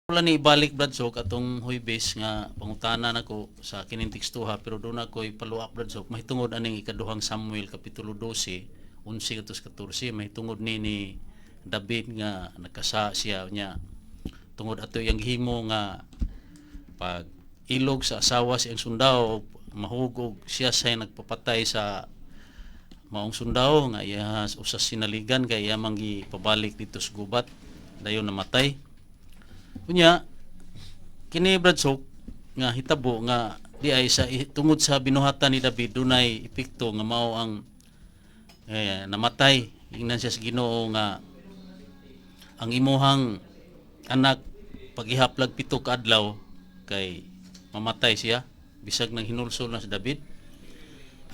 Wala ni ibalik, Brad Sok, atong Huybes nga pangutana nako sa kining tekstuha, pero doon ako ipalawak, Brad Sok, mahitungod aning ikaduhang Samuel kapitulo 12, 11 katos 14, mahitungod ni David nga nakasa siya niya tungod ato iyang gihimo nga pag ilog sa asawa sa iyang sundao, mahugog siya sa nagpapatay sa maong sundao nga iya usas sinaligan kay iya man gipabalik dito sa gubat, dayon namatay. Unya kini, Brad Sok, nga hitabo nga di ay sa tungod sa binuhatan ni David, dunay epekto nga mao ang namatay. Ingnan siya sa Ginoo nga ang imuhang anak pag-ihap lag 7 ka adlaw kay mamatay siya bisag nang hinulsol na si David.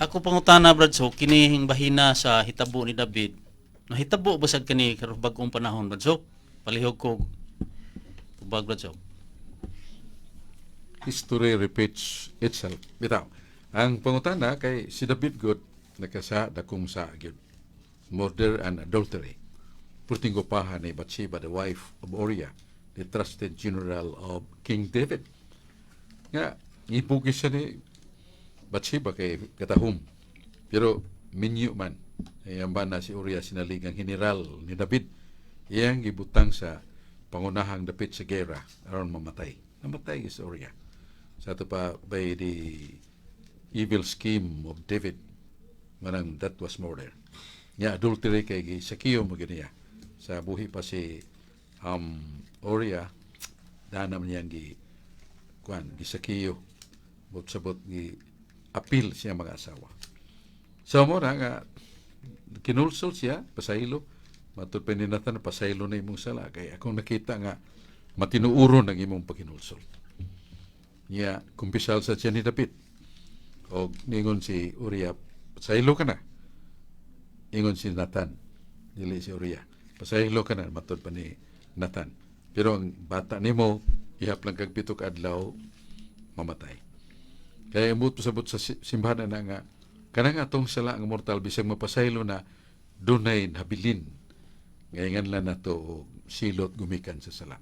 Ako pangutana, Brad Sok, kini bahina sa hitabo ni David, nahitabo ba sad kani karong bag-ong panahon, Brad Sok? Palihog ko tubag, Brad Sok. History repeats itself. Bitaw. Ang pangutana kay si David gud nakasa dakong sa gyud. Murder and adultery. Perting gupahan ni Bathsheba, the wife of Uriah, the trusted general of King David. Nga, ipugi siya ni Bathsheba kay katahum. Pero minyo man. Ay ang bana si Uriah sinaligang general ni David. Iyang gibutang sa pangunahang dapit sa gera aron mamatay. Namatay si Uriah. Sa ato pa by the evil scheme of David. Manang that was murder. Nya adultery kay gisakiyo mo niya. Sa buhi pa si Uriah, dana man niyang gi kuan gisakiyo bot sabot gi apil siya mga asawa. So mo na nga kinulsol siya pasaylo matud pa ni Nathan, "Pasaylo na imong sala kay akong nakita nga matinuoron ang imong paghinulsol." Niya kumpisal sa siya ni David. O ningon si Uriah, "Pasaylo ka na." Ingon si Nathan, dili si Uriah. "Pasaylo ka na," matod pa ni Nathan. "Pero ang bata nimo, ihap lang kag 7 ka adlaw, mamatay." Kaya imut sabot sa simbahan na nga kanang atong sala ang mortal, bisag mapasaylo na, dunay nabilin ngayon lang nato og silot gumikan sa sala.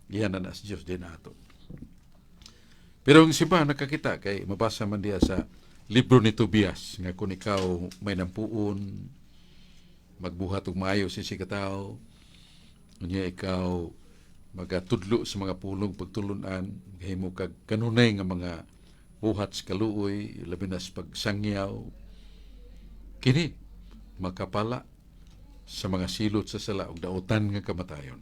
Iyan na sa Dios din ato. Pero ang simbahan nakakita kay mabasa man diya sa libro ni Tobias nga kung ikaw may nampuon, magbuhat og maayo sa si katawo, unya ikaw magatudlo sa mga pulong pagtulunan, gahimo kag kanunay nga mga buhat sa kaluoy, labi na sa pagsangyaw, kini makapala sa mga silot sa sala ug dautan nga kamatayon.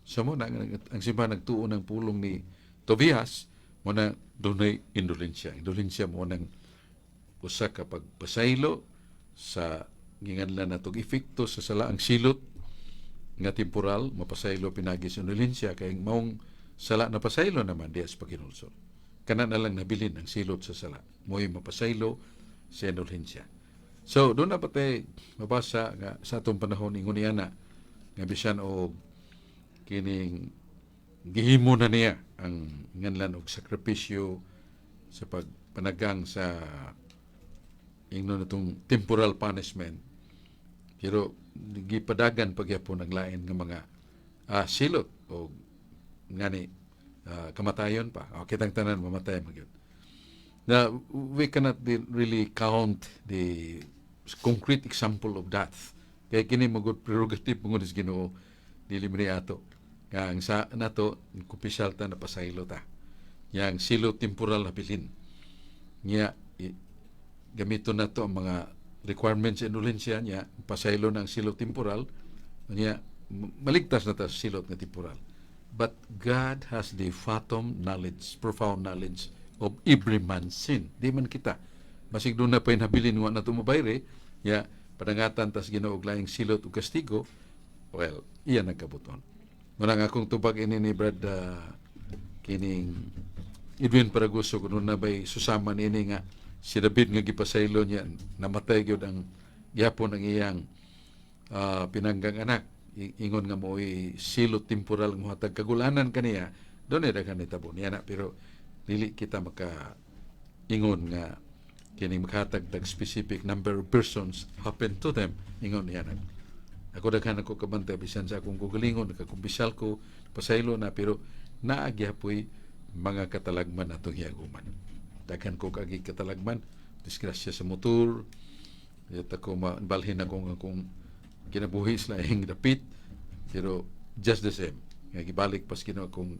Sa mo na ang simbahan nagtuo ng pulong ni Tobias mo na dunay indulensya. Indulensya mo nang usa ka pagpasaylo sa ginganlan natong epekto sa sala, ang silot nga temporal mapasaylo pinagi sa indulensya kay maong sala na pasaylo naman diya sa paghinulsol. Kana na lang nabilin ang silot sa sala. Mo'y mapasaylo sa indulensya. So, doon na pati mabasa nga sa atong panahon ingon niya na nga bisan og kining gihimo na niya ang nganlan og sakripisyo sa pagpanagang sa ingnon natong temporal punishment, pero gipadagan pagyapon ang lain nga mga silot o ngani kamatayon pa o kitang tanan mamatay magyud na. We cannot really count the concrete example of that kay kini magud prerogative mo sa Ginoo, dili man ni ato. Nga ang sa nato kumpisal ta na pasaylo ta yang silot temporal na bilin nya, gamiton nato ang mga requirements sa indulensya niya, pasaylo ng silot temporal niya, maligtas na ta sa silot nga temporal. But God has the fathom knowledge, profound knowledge of every man's sin. Di man kita basig doon na pa habilin wa na tumabayre ya, padangatan tas Ginoo og laing silot ug kastigo. Well, iyan ang kabuton. Muna nga akong tubag ini ni Brad kining Edwin Paraguso kuno na bay susama niini nga si David nga gipasaylo niya, namatay gyud ang gihapon ang iyang pinanggang anak. Ingon nga mo'y silot temporal nga mohatag kagulanan kaniya, doon ay daghan nitabo niya na, pero dili kita maka ingon nga kining makahatag tag specific number of persons happen to them ingon niya na. Ako daghan ako kabantay bisan sa akong kaugalingon nakakumpisal ko, pasaylo na, pero Naa gyapoy mga katalagman atong hiaguman. Daghan ko kagi katalagman, disgrasya sa motor, yata ko mabalhin akong akong kinabuhi sa laing dapit, pero just the same, nga gibalik pas Ginoo akong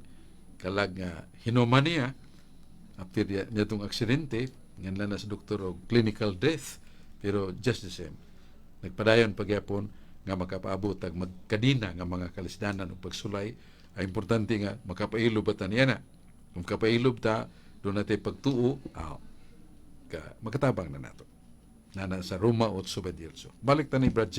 kalag nga hinuman niya after niya itong aksidente, nga na sa doktor og clinical death, pero just the same, nagpadayon pagyapon nga makapaabot ag magkadina nga mga kalisdanan o pagsulay. Ang importante nga makapailob ta niya na. Kung makapailob ta, duna tay pagtuo, ka, makatabang na nato. Nana sa Roma 8:28. Balik ta ni Brad.